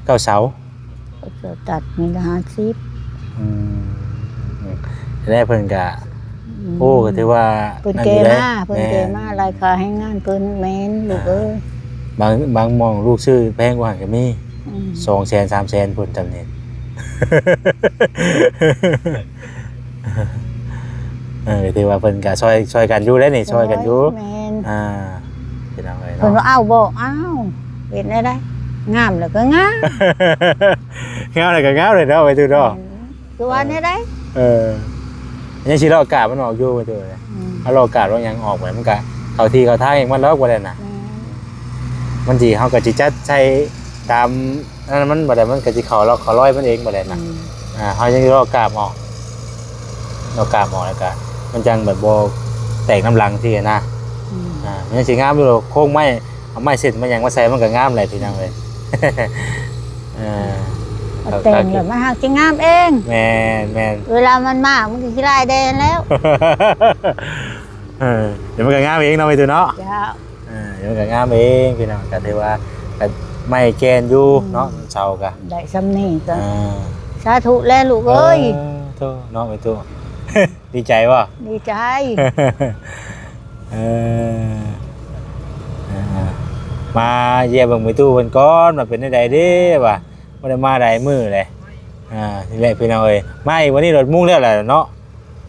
ເກົ້າເສົາ ເຂົາເຈົ້າຕັດມີລະຫ້າສິບ ອືມ ແລ້ວເພິ່ນກະ ອືມ ໂອ້ ກໍຖືວ່າເພິ່ນແກ່ມາ ເພິ່ນແກ່ມາ ລາຍຄ່າແຮງງານເພິ່ນ ແມ່ນລູກເອີຍ ບາງ ບາງໝ່ອງລູກຊື້ແພງກວ່າຫັ້ນກໍມີ ອືມ ສອງແສນ ສາມແສນພຸ້ນ ຈຳນີ້ ເອີ ຖືວ່າເພິ່ນກະຊ່ອຍ ຊ່ອຍກັນຢູ່ເດ້ນີ້ ຊ່ອຍກັນຢູ່ ແມ່ນ ອ່າ ພີ່ນ້ອງເອີຍເນາະ ເພິ່ນວ່າ ເອົາບໍ່ ເອົາ ເຮັດແນວໃດ ງາມແລ້ວກໍງາມ ງາມແລ້ວກໍງາມເລີຍເນາະ ໄປຕູ້ເນາະ ຄືວ່າແນວໃດ ເອີ ຍັງຊິລອກກາບມັນອອກຢູ່ ໄປຕູ້ ອືມ ເອົາລອກກາບລອກຫຍັງອອກໄປ ມັນກະເຂົ້າທີ່ເຂົ້າທາງເອງມັນດອກ ບໍ່ໄດ້ນະ ແມ່ນ ມັນຊິ ເຮົາກໍຊິຈັດໃສ່ຕາມ ອັນນັ້ນມັນບໍ່ໄດ້ ມັນກໍຊິເຂົ້າລອກເຂົ້າລອຍມັນເອງບໍ່ໄດ້ນະ ອືມ ອ່າ ເຮົາຍັງລອກກາບອອກ ລອກກາບອອກ ແລ້ວກະມັນຈັ່ງແບບບໍ່ແຕກນຳຫຼັງຊີ້ນະ ອືມ ອ່າ ມັນຍັງຊິງາມຢູ່ ໂຄງໄມ້ ເອົາໄມ້ເສັ້ນໄມ້ຫຍັງມາໃສ່ ມັນກໍງາມແຫຼະ ພີ່ນ້ອງເອີຍ ເອີ ເອົາແຕ່ງແລ້ວມັນຫາກຊິງາມເອງ ແມ່ນໆ ເວລາມັນມາ ມັນກໍຂີ້ລາຍແດ່ແລ້ວ ເອີ ດຽວມັນກໍງາມເອງເນາະ ໄປຕູ້ເນາະ ເຈົ້າ. ອ່າ ມັນກໍງາມເອງພີ່ນ້ອງ ກໍຖືວ່າກໍໄມ້ແກ່ນຢູ່ ອືມ ເນາະ ເສົາກໍໄດ້ຊ່ຳນີ້ກໍ ອ່າ ສາທຸແລ້ວລູກເອີຍ ເອີ ໂທ້ເນາະ ແມ່ຕູ້ ດີໃຈບໍ່? ດີໃຈ ເອີ ເອີ ມາຢ້ຽມເບິ່ງແມ່ຕູ້ເພິ່ນກ່ອນວ່າເປັນແນວໃດເດ້ວ່າ ບໍ່ໄດ້ມາຫຼາຍມື້ເລີຍ ອ່າ ນີ້ແຫຼະພີ່ນ້ອງເອີຍ ມາອີກມື້ນີ້ລົດມຸງແລ້ວແຫຼະເນາະ.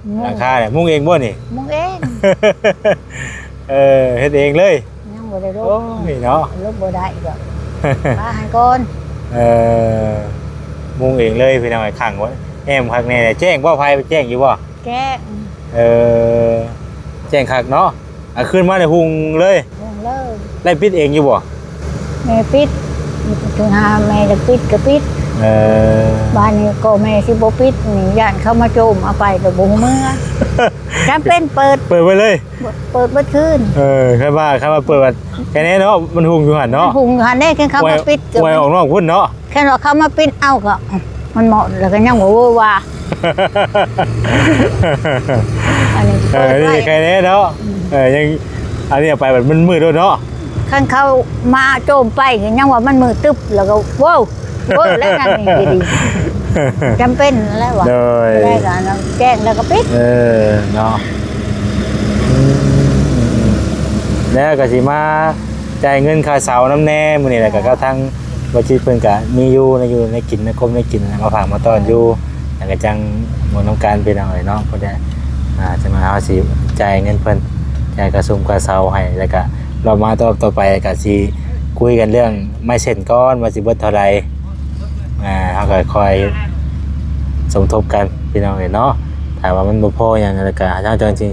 ມຸງ ຫຼັງຄານີ້ມຸງເອງບໍ່ນີ້? ມຸງເອງ ເອີ ເຮັດເອງເລີຍ ຍັງບໍ່ໄດ້ລົບ ໂອ້ຍເນາະ ລົບບໍ່ໄດ້ດອກ ປະໃຫ້ກ່ອນ ເອີ ມຸງເອງເລີຍພີ່ນ້ອງ ຂ້າງແອ້ມຄັກແນ່ ແຈ້ງບໍ່ ໄຟແຈ້ງຢູ່ບໍ່? ແຈ້ງ ເອີ ແຈ້ງຄັກເນາະ. ອ່າ ຄືນມາໄດ້ຮຸ່ງເລີຍ ຮຸ່ງເລີຍ ໄດ້ປິດເອງຢູ່ບໍ່? ແມ່ປິດ ໂທຫາແມ່ຈະປິດກໍປິດ ເອີ ບາດນີ້ກໍແມ່ຊິບໍ່ປິດນີ້ ຢ້ານເຂົາມາໂຈມເອົາໄປກໍບໍ່ຮູ້ເມືອ ຈຳເປັນເປີດ ເປີດໄວ້ເລີຍ ເປີດເບິດຄືນ ເອີ ຄັນວ່າ ຄັນວ່າເປີດວ່າ ແຄ່ນີ້ເນາະ ມັນຮຸ່ງຢູ່ຫັ້ນເນາະ ມັນຮຸ່ງຢູ່ຫັ້ນເດ້ ຄັນເຂົາມາປິດກໍ ອອກນອກພຸ້ນເນາະ. ຄັນວ່າເຂົາມາປິດເອົາກໍ ມັນໝົດແລ້ວກໍຍັງບໍ່ເວີວ່າ ອັນນີ້ ເອີ ເປີດໄວ້ ນີ້ໄຄແນ່ເນາະ ອືມ ເອີ ຍັງ ອັນນີ້ໄປແບບມືດໆໂລດເນາະ ຄັນເຂົາມາໂຈມໄປກໍຍັງວ່າມັນມືດຕຶບ ແລ້ວກໍ ໂວ້ວ ເວີແລ້ວ ນັ້ນນີ້ກໍດີ ຈຳເປັນແລ້ວວ່າ ໂດຍ ໄດ້ກໍອັນນັ້ນແຈ້ງແລ້ວກໍປິດ ເອີ ເນາະ ອືມ ແລ້ວກໍຊິມາ ຈ່າຍເງິນຄ່າເຊົ່ານຳແດ່ ມື້ນີ້ແຫຼະ ກໍ ກໍທາງບໍ່ຈິດເພິ່ນກໍມີຢູ່ ໃນຢູ່ໃນກິນ ໃນຄົມໃນກິນ ມາຝາກມາຕ້ອນຢູ່ ແລ້ວກໍຈັ່ງເບິ່ງນຳກັນພີ່ນ້ອງເອີຍເນາະ ເພິ່ນໄດ້ ອ່າ ຈັ່ງວ່າເຮົາຊິຈ່າຍເງິນເພິ່ນ ຈ່າຍຄ່າຊຸມຄ່າເຊົ່າໃຫ້ ແລ້ວກໍລອບມາຕໍ່ ຕໍ່ໄປກໍຊິຄຸຍກັນເລື່ອງໄມ້ເສັ້ນກ່ອນ ວ່າຊິເບິດເທົ່າໃດ ອ່າ ເຮົາກໍຄ່ອຍສົມທົບກັນພີ່ນ້ອງເອີຍເນາະ ຖ້າວ່າມັນບໍ່ພໍຫຍັງ ແລ້ວກໍເຮົາຈັ່ງຊິ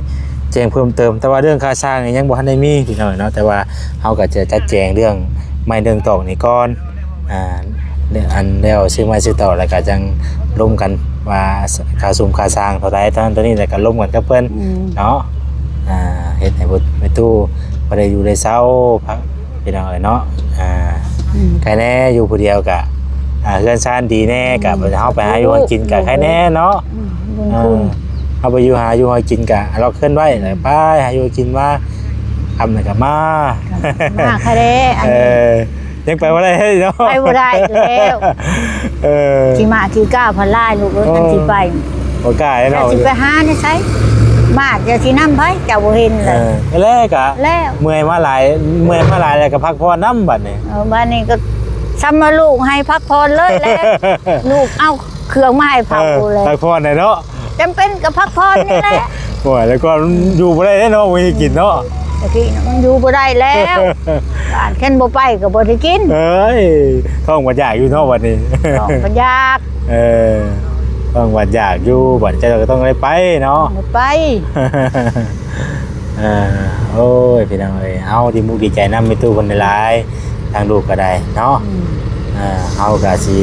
ແຈ້ງເພີ່ມເຕີມ ແຕ່ວ່າເລື່ອງຄ່າຊ່າງນີ້ຍັງບໍ່ທັນໄດ້ມີພີ່ນ້ອງເນາະ ແຕ່ວ່າ ເຮົາກໍຈະຈັດແຈງເລື່ອງໄມ້ເລື່ອງຕອກນີ້ກ່ອນ ອ່າ ອັນແລ້ວຊື້ໄມ້ຊື້ຕອກ ແລ້ວກໍຈັ່ງລົມກັນວ່າຄ່າຊຸມຄ່າຊ່າງເທົ່າໃດ ເທົ່ານັ້ນເທົ່ານີ້ ແລ້ວກໍລົມກັນກັບເພິ່ນ ອືມ ເນາະ ອ່າ ເຮັດໃຫ້ແມ່ຕູ້ພໍໄດ້ຢູ່ໄດ້ເຊົາ ພີ່ນ້ອງເອີຍເນາະ ອ່າ ອືມ ໃຄແດ່ ຢູ່ຜູ້ດຽວກະ ອ່າ ເຮືອນຊານດີແດ່ ອືມ ກະເຮົາໄປຫາຢູ່ຫາກິນກະໃຄແດ່ເນາະ ອືມ ເອີ ເຮົາໄປຢູ່ຫາຢູ່ຫາກິນກະລັອກເຮືອນໄວ້ ອືມ ແລ້ວໄປຫາຢູ່ຫາກິນມາ ຄ່ຳແລ້ວກະມາ ມາໃຄແດ່ ອັນ ເອີ ຍັງໄປບໍ່ໄດ້ເນາະ ໄປບໍ່ໄດ້ແລ້ວ ເອີ ຂີ້ໝ້າຂີ້ກ້າພັນຫຼາຍລູກເອີຍ ໂອ້ ຄັນຊິໄປ ບໍ່ກ້າເນາະ ຊິໄປຫາໃນໃສ ໝາກຈະຊິນຳໃຜ ເຈົ້າບໍ່ເຫັນເລີຍ ເອີ ແລ້ວກະ ແລ້ວ ເມື່ອຍມາຫຼາຍ ເມື່ອຍມາຫຼາຍແລ້ວກະພັກຜ່ອນນຳບັດນີ້ ເອີ ບັດນີ້ກໍຊ່ຳວ່າລູກໃຫ້ພັກຜ່ອນເລີຍແຫຼະ ລູກເອົາເຄື່ອງມາໃຫ້ເຜົາ ເອີ ແລ້ວ ພັກຜ່ອນແຫຼະເນາະ ຈຳເປັນກໍພັກຜ່ອນນີ້ແຫຼະ ໂອ້ຍ ແລ້ວກໍຢູ່ບໍ່ໄດ້ເດ້ເນາະ ບໍ່ມີກິນເນາະ ຕະກີ້ມັນຢູ່ບໍ່ໄດ້ແລ້ວ ບ້ານຄັນບໍ່ໄປກໍບໍ່ໄດ້ກິນ ເອີຍ ທ້ອງມັນຢາກຢູ່ເນາະບັດນີ້ ທ້ອງມັນຢາກ ເອີ ຕ້ອງວ່າຢາກຢູ່ ບັດເຈົ້າກໍຕ້ອງໄດ້ໄປເນາະ ໄປ ເອີ ໂອ້ຍ ພີ່ນ້ອງເອີຍ ເຮົາດີມຸກດີໃຈນຳແມ່ຕູ້ເພິ່ນຫຼາຍໆ ທາງລູກກໍໄດ້ເນາະ ອືມ ເອີ ເຮົາກໍຊິ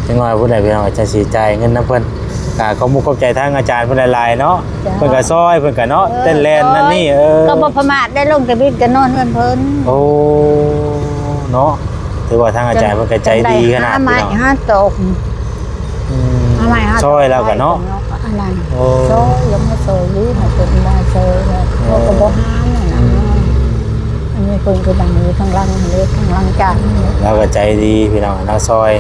ຈັກໜ້ອຍພຸ້ນແຫຼະ ພີ່ນ້ອງ ຈະຊິຈ່າຍເງິນນຳເພິ່ນ ກໍຂອບມຸກຂອບໃຈທາງອາຈານເພິ່ນຫຼາຍໆເນາະ ເຈົ້າ ເພິ່ນກໍຊ່ອຍ ເພິ່ນກໍເນາະ ເອີ ເຕັ້ນແລ່ນນັ້ນນີ້ ເອີ ກໍບໍ່ປະໝາດໄດ້ ລົງແຕ່ບິດກໍນອນເຮືອນເພິ່ນ ໂອ້ ເນາະ ຖືວ່າທາງອາຈານເພິ່ນກໍໃຈດີຂະໜາດ ຫາໄມ້ ພີ່ນ້ອງ ຫາຕອກ ອືມ ຫາໄມ້ຫາຕອກ ຊ່ອຍລາວກໍເນາະ ອັນນັ້ນ ໂອ້ ຊ່ອຍ ລາວມາຊ່ອຍຢູ່ ໃຫ້ເພິ່ນມາຊ່ອຍ ເອີ ເຮົາກໍບໍ່ຫ້າມນະ ອືມ ອັນນີ້ເພິ່ນກໍນັ່ງຢູ່ທາງຫຼັງເດ້ ທາງຫຼັງຈານ ລາວກໍໃຈດີ ພີ່ນ້ອງເນາະ ຊ່ອຍ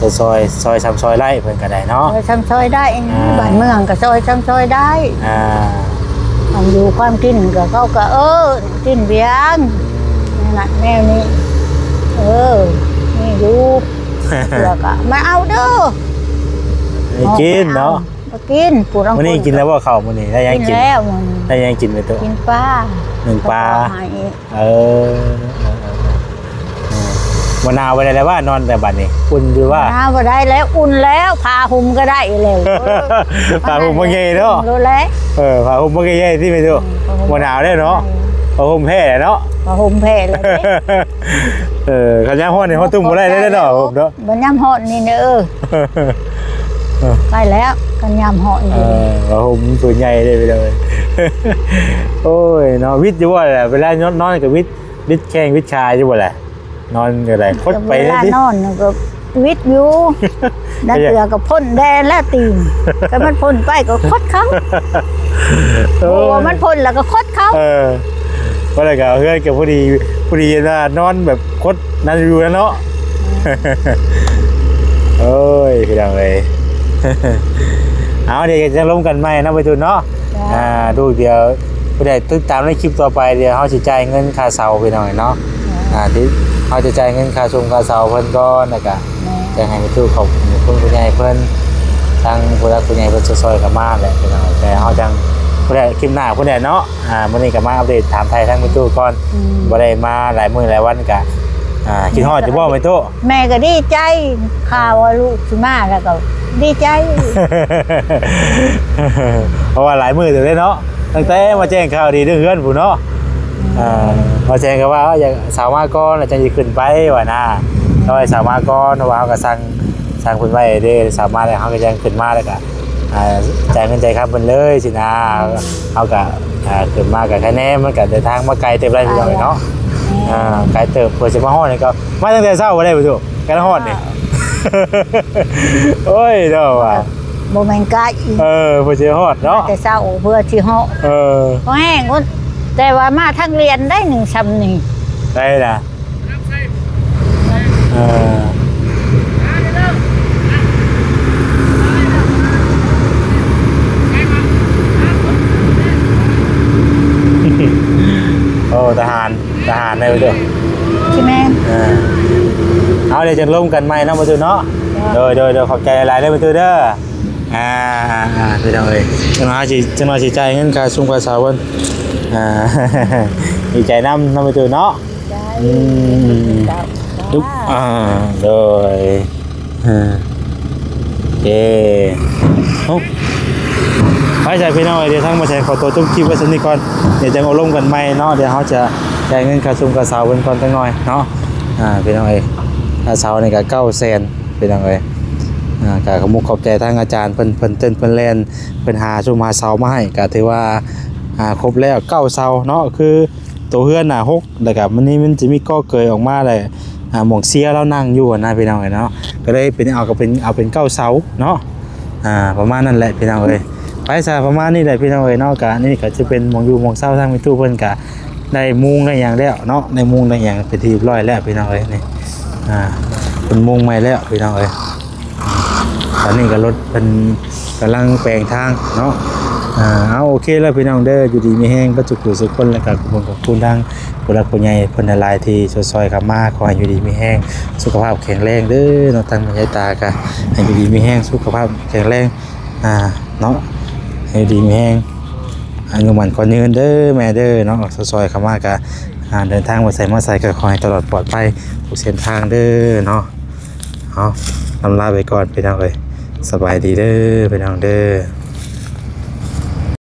ອືມ ຊ່ອຍ ຊ່ອຍຊ່ຳຊ່ອຍໄດ້ ເພິ່ນກໍໄດ້ເນາະ ຊ່ອຍຊ່ຳຊ່ອຍໄດ້ ອ່າ ບ້ານເມືອງກໍຊ່ອຍຊ່ຳຊ່ອຍໄດ້ ອ່າ ຄວາມຢູ່ຄວາມກິນກໍ ເຂົາກໍ ເອີ ກິນວຽງ ນັ້ນແນວນີ້ ເອີ ມີຢູ່ ເທື່ອກໍມາເອົາເດີ ໄດ້ກິນເນາະ ມາກິນ ຜູ້ລາງຄົນ ມື້ນີ້ກິນແລ້ວບໍ່ເຂົ້າມື້ນີ້ ໄດ້ຫຍັງກິນ ກິນແລ້ວມື້ນີ້ ໄດ້ຫຍັງກິນແມ່ຕູ້ ກິນປາ ໜຶ້ງປາ ເຂົາກໍໃຫ້ ເອີ ເອີ ເອີ ເອີ ບໍ່ໜາວປານໃດແລ້ວວ່າ ນອນແຕ່ບັດນີ້ ອຸ່ນຢູ່ວ່າ ໜາວບໍ່ໄດ້ແລ້ວ ອຸ່ນແລ້ວ ຜ້າຫົ່ມກໍໄດ້ແລ້ວ ເອີ ຜ້າຫົ່ມມັນໃຫຍ່ເນາະ ໂລດແຫຼະ ເອີ ຜ້າຫົ່ມມັນກໍໃຫຍ່ຕິແມ່ຕູ້ ອືມ ບໍ່ໜາວແລ້ວເນາະ ຜ້າຫົ່ມແພແຫຼະເນາະ ຜ້າຫົ່ມແພແຫຼະເດ້ ເອີ ຄັນຍາມຮ້ອນນີ້ ເຮົາຕຸ້ມບໍ່ໄດ້ເດ້ເນາະ ເນາະ ບັດຍາມຮ້ອນນີ້ເດີ ໄປແລ້ວ ຄັນຍາມຮ້ອນນີ້ ເອີ ຜ້າຫົ່ມຕົວໃຫຍ່ເດ້ພີ່ນ້ອງເອີຍ ໂອ້ຍເນາະ ວິດຢູ່ບໍ່ລະ ເວລານອນກໍວິດ ວິດແຂ້ງວິດຂາຢູ່ບໍ່ລະ ນອນກໍໄດ້ ຄົດໄປເວລາເດ້ຕິ ນອນກໍວິດຢູ່ ນັ່ນເທື່ອກໍພົ້ນແດ່ແລ້ວຕີນ ຄັນມັນພົ້ນໄປກໍຄົດເຂົ້າ ໂອ້ຍ ຫົວມັນພົ້ນແລ້ວກໍຄົດເຂົ້າ ເອີ ບໍ່ໄດ້ກໍເຮືອນກໍພໍດີ ພໍດີວ່ານອນແບບຄົດນັ້ນຢູ່ແລ້ວເນາະ ໂອ້ຍ ພີ່ນ້ອງເອີຍ ເອົາ ດຽວຈະລົມກັນໃໝ່ເນາະ ໄປທຸນເນາະ ເຈົ້າ ອ່າ ລູກດຽວ ຜູ້ໃດຕິດຕາມໃນຄລິບຕໍ່ໄປ ດຽວເຮົາຊິຈ່າຍເງິນຄ່າເຊົ່າພີ່ນ້ອງເນາະ ເຈົ້າ ອ່າ ທີ່ເຮົາຈະຈ່າຍເງິນຄ່າຊົມຄ່າເຊົ່າເພິ່ນກ່ອນ ແລ້ວກະ ແມ່ນ ຈະໃຫ້ໄປສູ່ຂອບຄຸນຜູ້ໃຫຍ່ເພິ່ນ ທາງຜູ້ຫຼັກຜູ້ໃຫຍ່ເພິ່ນຊ່ອຍໆກັນມາແຫຼະພີ່ນ້ອງ ແຕ່ເຮົາຈັ່ງ ຜູ້ໃດຄລິບໜ້າຜູ້ໃດເນາະ ອ່າ ມື້ນີ້ກໍມາອັບເດດຖາມໄຖ່ທາງແມ່ຕູ້ກ່ອນ ອືມ ບໍ່ໄດ້ມາຫຼາຍມື້ຫຼາຍວັນ ກະ ອ່າ ຄິດຮອດຢູ່ບໍ່ແມ່ຕູ້? ແມ່ກໍດີໃຈ ຂ່າວວ່າລູກຊິມາແລ້ວກໍດີໃຈ ເພາະວ່າຫຼາຍມື້ເຕີບເດ້ເນາະ ຕັ້ງແຕ່ມາແຈ້ງຂ່າວດີເລື່ອງເຮືອນພຸ້ນເນາະ ອືມ ເອີ ມາແຈ້ງກໍວ່າ ເອີ ຢາກສາວມາກ່ອນ ແລ້ວຈັ່ງຊິຂຶ້ນໄປວ່ານະ ຕ້ອງໃຫ້ສາວມາກ່ອນ ເພາະວ່າເຮົາກໍສັ່ງ ສັ່ງເພິ່ນໄວ້ເດ້ ສາວມາແລ້ວ ເຮົາກໍຈັ່ງຂຶ້ນມາ ແລ້ວກໍ ອ່າ ຈ່າຍເງິນຈ່າຍຄຳເພິ່ນເລີຍຊີ້ນະ ເຮົາກໍ ອ່າ ຂຶ້ນມາກໍໄຄແນ່ ມັນກໍເດີນທາງມາໄກເຕີບໄດ້ພີ່ນ້ອງເນາະ ອ່າ ໄກເຕີບ ເພື່ອຊິມາຮອດນີ້ກໍມາຕັ້ງແຕ່ເຊົ້າບໍ່ໄດ້ບໍ່ຕູ້ ກັນຮອດນີ້ ໂອ້ຍເນາະວ່າ ບໍ່ແມ່ນໄກ ເອີ ເພື່ອຊິຮອດເນາະ ແຕ່ເຊົ້າເພື່ອຊິຮອດ ເອີ ບໍ່ແຮງ ແຕ່ວ່າມາທາງລຽນໄດ້ນີ້ ຊ່ຳນີ້ ໄດ້ລະ ເອີ ໂອ້ ທະຫານ ທະຫານໄດ້ບໍ່ຕູ້ ຊິແມ່ນ ເອີ ເອົາ ດຽວຈັ່ງລົມກັນໃໝ່ເນາະ ບໍ່ຕູ້ເນາະ ໂດຍ ໂດຍ ໂດຍ ຂອບໃຈຫຼາຍໆເດີ ບໍ່ຕູ້ເດີ ອ່າ ອ່າ ພີ່ນ້ອງເອີຍ ຈັກໜ້ອຍຊິ ຈັກໜ້ອຍຊິຈ່າຍເງິນຄ່າຊຸມຄ່າເຊົ່າເພິ່ນ ອ່າ ດີໃຈນຳເນາະ ບໍ່ຕູ້ເນາະ ອືມ ອ່າ ໂດຍ ອ່າ ໂອເຄ ເອົ້າ ໄປຊະພີ່ນ້ອງເອີຍ ດຽວທາງບໍ່ແສນຂໍຕົວຈົບຄລິບໄວ້ສ່ຳນີ້ກ່ອນ ດຽວຈັ່ງເອົາລົມກັນໃໝ່ເນາະ ດຽວເຮົາຈະຈ່າຍເງິນຄ່າຊຸມຄ່າເຊົ່າເພິ່ນກ່ອນຈັກໜ້ອຍເນາະ ອ່າ ພີ່ນ້ອງເອີຍ ຄ່າເຊົ່ານີ້ກໍເກົ້າແສນ ພີ່ນ້ອງເອີຍ ອ່າ ກໍຂອບມຸກຂອບໃຈທາງອາຈານເພິ່ນ ເພິ່ນເຕີນເພິ່ນແລ່ນ ເພິ່ນຫາຊຸມຫາເຊົ່າມາໃຫ້ ກໍຖືວ່າ ອ່າ ຄົບແລ້ວເກົ້າເຊົ່າເນາະ ຄື ໂຕເຮືອນນະຫົກ ແລ້ວກະມັນນີ້ມັນຈະມີກໍເກີຍອອກມາ ແລ້ວ ອ່າ ໝ່ອງເຊຍລາວນັ່ງຢູ່ຫັ້ນນະພີ່ນ້ອງເອີຍເນາະ ກໍເລີຍເປັນ ເອົາ ກໍເປັນ ເອົາເປັນເກົ້າເສົາເນາະ ອ່າ ປະມານນັ້ນແຫຼະພີ່ນ້ອງເອີຍ. ໄປຊະ ປະມານນີ້ແຫຼະພີ່ນ້ອງເອີຍເນາະ ກະນີ້ກໍຈະເປັນໝ່ອງຢູ່ໝ່ອງເຊົາ ທາງແມ່ຕູ້ເພິ່ນກະໄດ້ມຸງໄດ້ຫຍັງແລ້ວເນາະ ໄດ້ມຸງໄດ້ຫຍັງເປັນທີ່ຮຽບຮ້ອຍແລ້ວພີ່ນ້ອງເອີຍ. ນີ້ ອ່າ ເພິ່ນມຸງໃໝ່ແລ້ວພີ່ນ້ອງເອີຍ. ຕອນນີ້ກໍລົດເພິ່ນກຳລັງແປງທາງເນາະ. ອ່າ ເອົາ ໂອເຄແລ້ວພີ່ນ້ອງເດີ ຢູ່ດີມີແຮງເບິດທຸກຜູ້ທຸກຄົນ ແລ້ວກໍຂອບຄຸນ ຂອບຄຸນທາງຜູ້ຫຼັກຜູ້ໃຫຍ່ເພິ່ນຫຼາຍໆທີ່ຊ່ວຍໆກັນມາ ຂໍໃຫ້ຢູ່ດີມີແຮງ ສຸຂະພາບແຂງແຮງເດີເນາະ. ທາງແມ່ຍາຍຕາກໍໃຫ້ຢູ່ດີມີແຮງ ສຸຂະພາບແຂງແຮງ ອ່າ ເນາະ ໃຫ້ຢູ່ດີມີແຮງ ອາຍຸໝັ້ນຂວັນຍືນເດີແມ່ເດີເນາະ. ຊ່ວຍໆກັນມາກໍ ອ່າ ເດີນທາງໄປໃສມາໃສກໍຂໍໃຫ້ຕະຫຼອດປອດໄພທຸກເສັ້ນທາງເດີເນາະ. ເອົາ ລຳລາໄປກ່ອນພີ່ນ້ອງເອີຍ ສະບາຍດີເດີພີ່ນ້ອງເດີ.